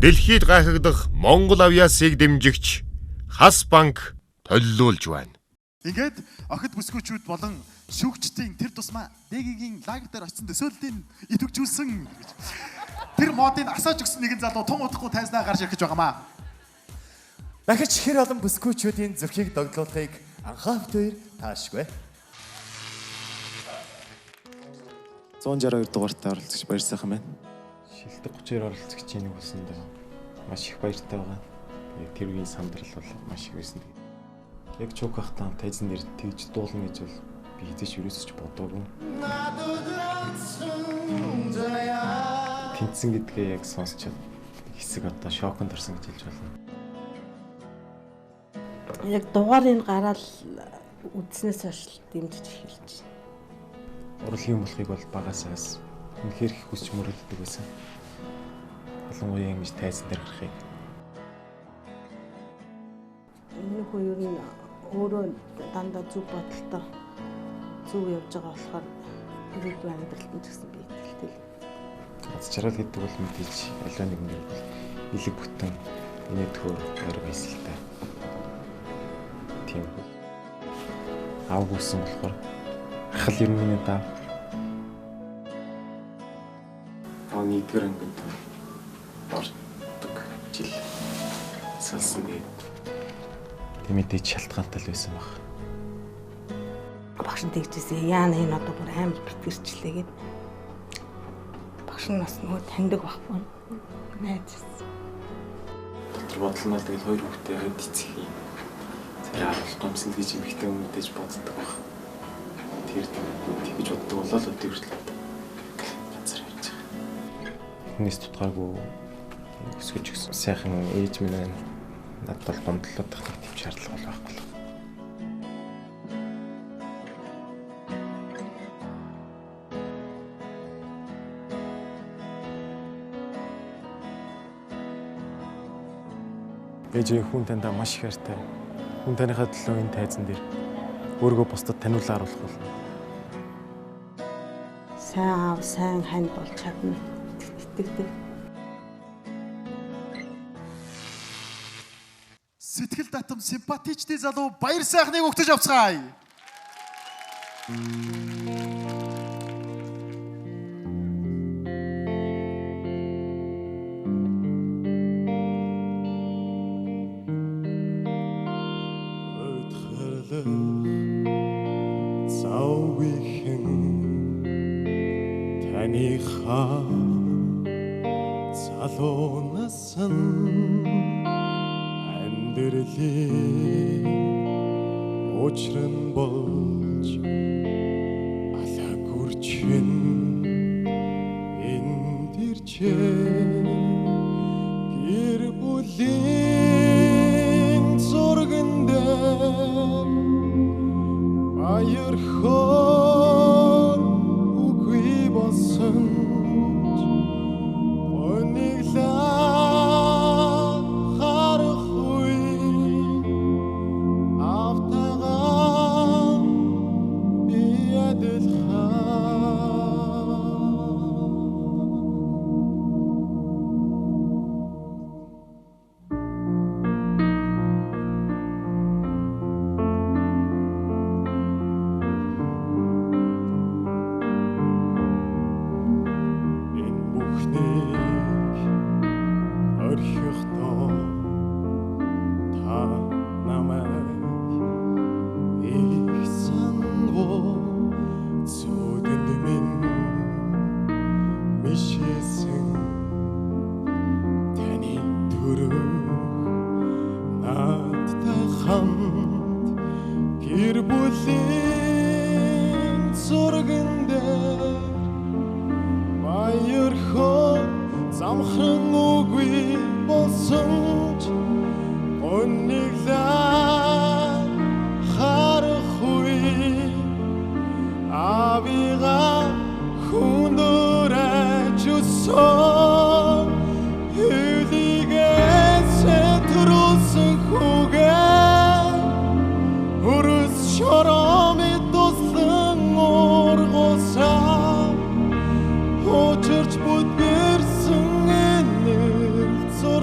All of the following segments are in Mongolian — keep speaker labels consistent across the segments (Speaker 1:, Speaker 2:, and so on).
Speaker 1: Дэлхийд гайхагдах Монгол авьяасыг дэмжигч Хас банк төллүүлж байна.
Speaker 2: Ингээд охид бүсгүүчүүд болон шүүгчдийн тэр тусмаа Дэгийн лагер дээр очсон төсөөллийг идэвхжүүлсэн гэж. Тэр модыг асааж өгсөн нэгэн залуу тун удахгүй тайзнаа гарч ирэх гэж байгаамаа.
Speaker 3: Дахиж хэр олон бүсгүүчүүдийн зүрхийг догдлуулахыг анхаа бит хоёр таашгүй.
Speaker 4: 162 дугаартай оролцогч баяр сайхан байна.
Speaker 5: Шилдэг 32 оролцогчийн нэг болсондоо маш их баяртай байгаа. Тэгээд тэр үеийн сандрал бол маш их байсан. Яг чук ахтаа тайзан дээр тэгж дуулна гэж бол би хэзээ ч ерөөсөж бодоогүй. Тэнцсэн гэдгээ яг сонсчод хэсэг одоо шоконд орсон гэж хэлж байна.
Speaker 6: Яг дугаарыг гараал үзснээс хойш дэмжиж эхэлж байна.
Speaker 5: Урлагийн болохыг бол багасаас үнэхээр их хүсч мөрөөддөг байсан. Ялангуяа ингэж тайзан дээр гарахыг.
Speaker 6: Энэ хүү ер нь өөрөө дандаа зөв бодолтой зөв явж байгаа болохоор ирээдүйн амьдралд нь ч гэсэн би итгэлтэй.
Speaker 5: Аз жаргал гэдэг бол мэдээж аливаа нэгний бол элэг бүтэн инээдхөр ойр баясгалтай. Тийм. Аав гүйсэн болохоор ахал ер нь миний даа. Таа нэгдүгээр ангид ордог жил салсан тэгээд тэг мэдээж шалтгаантай л байсан баг.
Speaker 6: Багш нь тэгжсэн. Яана энэ одоо бүр амар битгэрчлээ гэд. Багш нь бас нөгөө таньдаг байхгүй. Найз.
Speaker 5: Дотор бодол нь бол тэгэл хоёр хүүхдээ хойд эцэх юм. Царай харуулах юмсан гэж эмэгтэй хүн мэдээж боддог баг. Тэр тэгж боддог болоо л өдөр хүртэл ганцаар явж байгаа. Хүнээс тутгааргүй өсгөж өгсөн сайхан ээж минь байна. Надад бол гомдлоод байх нэг тийм шаардлага бол байхгүй л. Ээж хүн таньдаа маш их хайртай. Хүн таныхаа төлөө энэ тайзан дээр өөрийгөө бусдад таниулан харуулах болно.
Speaker 6: Сайн аав, сайн хань болж чадна итгэдэг.
Speaker 2: Сэтгэл татам симпатичтэй залуу баяр сайхныг өгтөж авцгаая.
Speaker 4: Завгүйхэн таныхаа залуунасан амьдралын учир нь болж алагүрчин энд ирчээ гэр бүлийн зурган дээр баяр хөөр үгүй болсон ч гониглаа харах үе автагаа би адилхан. Энэ бүхнийг орхихдоо та намайг их санав зүудэнд минь мишсэн таны төрөх надтай хамт гэр бүлийн зурган дээр баяр хөөр замхран үгүй болсон ч гониглаа харах үе авига хүндөрэж өссөн хөвлигээ сэтрүүлсэн хүүгээ өрс шороомын туслан ургуулсан учирч бүдгэрсэн энэ зураг.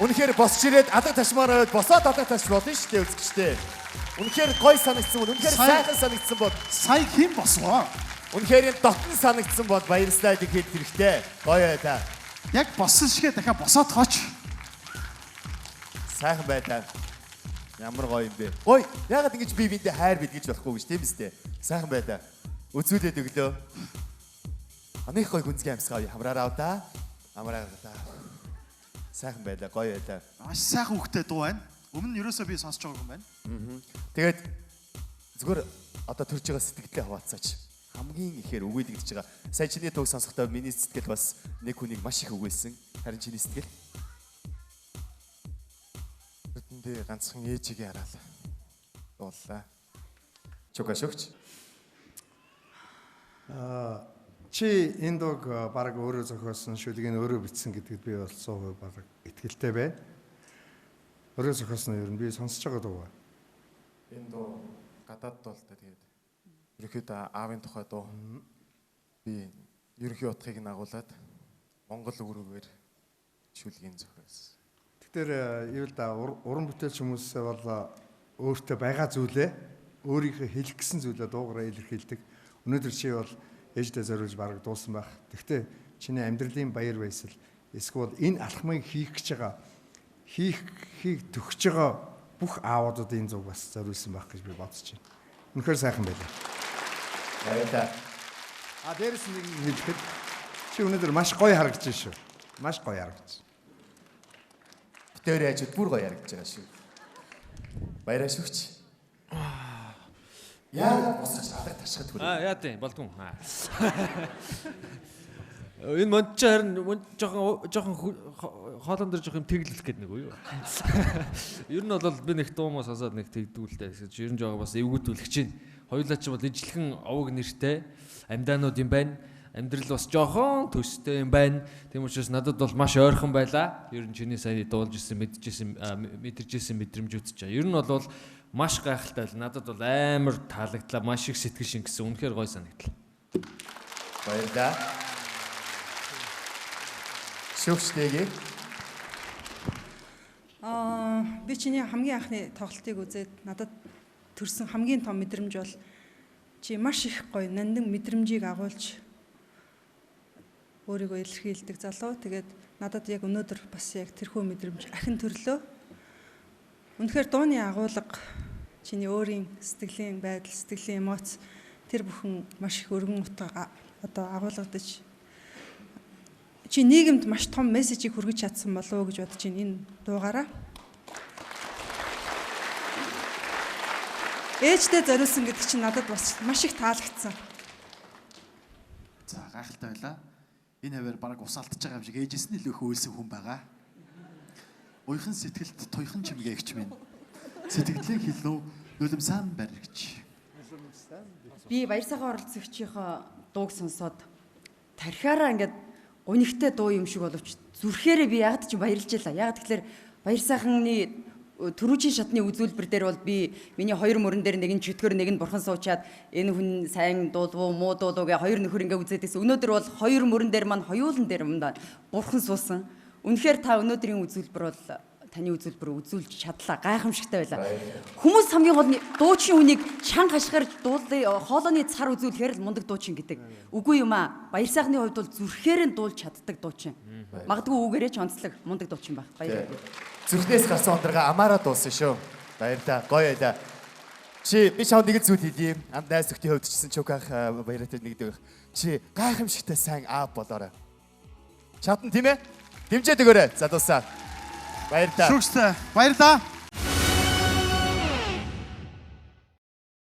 Speaker 3: Үнэхээр босч ирээд алга ташмаар байвал босоод алга таш болно шүү дээ үзэгчдээ. Үнэхээр гой санагдсан бол, үнэхээр сайхан санагдсан бол
Speaker 2: Сая хэн босвоо?
Speaker 3: Үнэхээр дотн санагдсан бол баярлалаа гэж хэлэх хэрэгтэй. Гоё байлаа.
Speaker 2: Яг боссон шигээ дахиад босоод хооч.
Speaker 3: Сайхан байлаа. Ямар гоё юм бэ? Гоё. Яагаад ингэж бие биендээ хайр бид гэж болохгүй гэж тийм үстэй. Сайхан байлаа. Үзүүлээд өглөө. Аных гоё гүнзгий амьсгаа хамраараа авдаа. Амраа авдаа. Сайхан байлаа, гоё байлаа.
Speaker 2: Маш сайхан хүүхдэд дуу байна. Өмнө нь ерөөсөө би сонсож байгаагүй юм байна.
Speaker 3: Тэгээд зүгээр одоо төрж байгаа сэтгэлдээ хаваацаач. Хамгийн ихээр өгүүлэгдэж байгаа. Сая чиний дууг сонсохдоо миний сэтгэл бас нэг хүнийг маш их өгүүлсэн. Харин чиний сэтгэл
Speaker 5: Нүдэндээ ганцхан ээжигээ хараал. Дууллаа.
Speaker 3: Чука шөгч.
Speaker 7: Чи энэ дууг баг өөрөө зохиосон, шүлгийг өөрөө бичсэн гэдэгт би бол 100% баг итгэлтэй байна. Өөрөө зохиосон нь ер нь би сонсож байгаа дуу.
Speaker 5: Энэ дуу гадаад дуу л та тэгээд ерөнхийдөө аавын тухай дуу. Би ерөнхий утгыг нь агуулад Монгол үгрүүгээр шүлгийн зохиосон.
Speaker 7: Тэгэхээр юу л да уран бүтээлч хүмүүс бол өөртөө байгаа зүйлээ өөрийнхөө хэлэх гэсэн зүйлээ дуугараа илэрхийлдэг. Өнөөдөр чи бол ээждээ зориулж бараг дуусан байх. Гэхдээ чиний амьдралын баяр баясгал эсвэл энэ алхмыг хийх гэж байгаа хийхийг төгсөж байгаа бүх аавуудад энэ зүг бас зориулсан байх гэж би бодож байна. Үнэхээр сайхан байлаа.
Speaker 3: Баярлалаа.
Speaker 7: А дээрэс нь нэг хэлэхэд чи өнөөдөр маш гоё харагдаж байна шүү. Маш гоё харагдаж.
Speaker 3: Битээр ажид бүр гоё харагдаж байгаа шүү. Баяраа шүгч. Яагаад босож алга ташхад хүрээ?
Speaker 8: Аа яа тийм болдгоо. Энэ мод чи харин мод жоохон хоолон дээр жоохон юм тэглэх гээд нэг үү юу. Ер нь бол би нэг дуу мó сонсоод нэг тэгдүү л дээ. Ер нь жоохон бас эвгүүтүүлэх чинь. Хоёулаа чи бол ижлэхэн овог нэртэй амьдаанууд юм байна. Амьдрал бас жоохон төстэй юм байна. Тийм учраас надад бол маш ойрхон байлаа. Ер нь чиний сайн дуулж исэн, мэдчихсэн, мэдэрч исэн мэдрэмжүүд чинь. Ер нь бол маш гайхалтай л надад бол амар таалагдлаа. Маш их сэтгэл шингэсэн. Үнэхээр гоё санагдлаа.
Speaker 3: Баярлалаа. Шүгч дэги.
Speaker 9: Би чиний хамгийн анхны тоглолтыг үзээд надад төрсэн хамгийн том мэдрэмж бол чи маш их гоё нандин мэдрэмжийг агуулж өөрийгөө илэрхийлдэг залуу. Тэгээд надад яг өнөөдөр бас яг тэрхүү мэдрэмж ахин төрлөө. Үнэхээр дууны агуулга чиний өөрийн сэтгэлийн байдал, сэтгэлийн эмоц тэр бүхэн маш их өргөн утга одоо агуулгадаж чи нийгэмд маш том мессежийг хүргэж чадсан болов уу гэж бодож байна энэ дуугаараа. Ээждээ зориулсан гэдэг чинь надад бас маш их таалагдсан.
Speaker 2: За гайхалтай байлаа. Энэ хаваар бараг усаалтж байгаа юм шиг ээжээс нь илүү их уйлсан хүн байгаа. Уяхан сэтгэлд туяхан чимгээ эгч минь. Сэтгэлээ хэлнүү нулимсан баригч.
Speaker 10: Би баяр сайхан оролцогчийнхоо дууг сонсоод тархиараа ингээд гунигтай дуу юм шиг боловч зүрхээрээ би ягаад ч баярлж байлаа. Ягаад тэгэхээр баяр сайханы түрүүчийн шатны үзүүлбэр дээр бол би миний хоёр мөрөн дээр нэг нь чөтгөр нэг нь бурхан суучаад энэ хүн сайн дуулвуу муу дуулуу гэ хоёр нөхөр ингээ үзээд байсан. Өнөөдөр бол хоёр мөрөн дээр маань хоёулан дээр юм да бурхан суусан. Үнэхээр та өнөөдрийн үзүүлбэр бол таны үзүүлбэр үзүүлж чадлаа. Гайхамшигтай байлаа. Хүмүүс хамгийн гол нь дуучин хүнийг чанга хашгирч дуулын хоолойны цар үзүүлэхээр л мундаг дуучин гэдэг. Үгүй юм аа. Баяр сайхны хувьд бол зүрхээр нь дуулж чаддаг дуучин. Магадгүй үүгээрээ ч онцлог мундаг дуучин байх. Баярлалаа.
Speaker 3: Зүрхнээс гарсан ундрага амаараа дуусан шүү. Баярлалаа. Гоё байлаа. Чи би чамд нэг л зүйл хэлье. Ам найз нөхдийн хувьд ч гэсэн Чуках баяртай нэгдэг байх. Чи гайхамшигтай сайн аав болоорой. Чадна тийм ээ? Дэмжиж өгөөрэй. Залуусаа. Баярлалаа.
Speaker 2: Шүүгчтэй баярлалаа.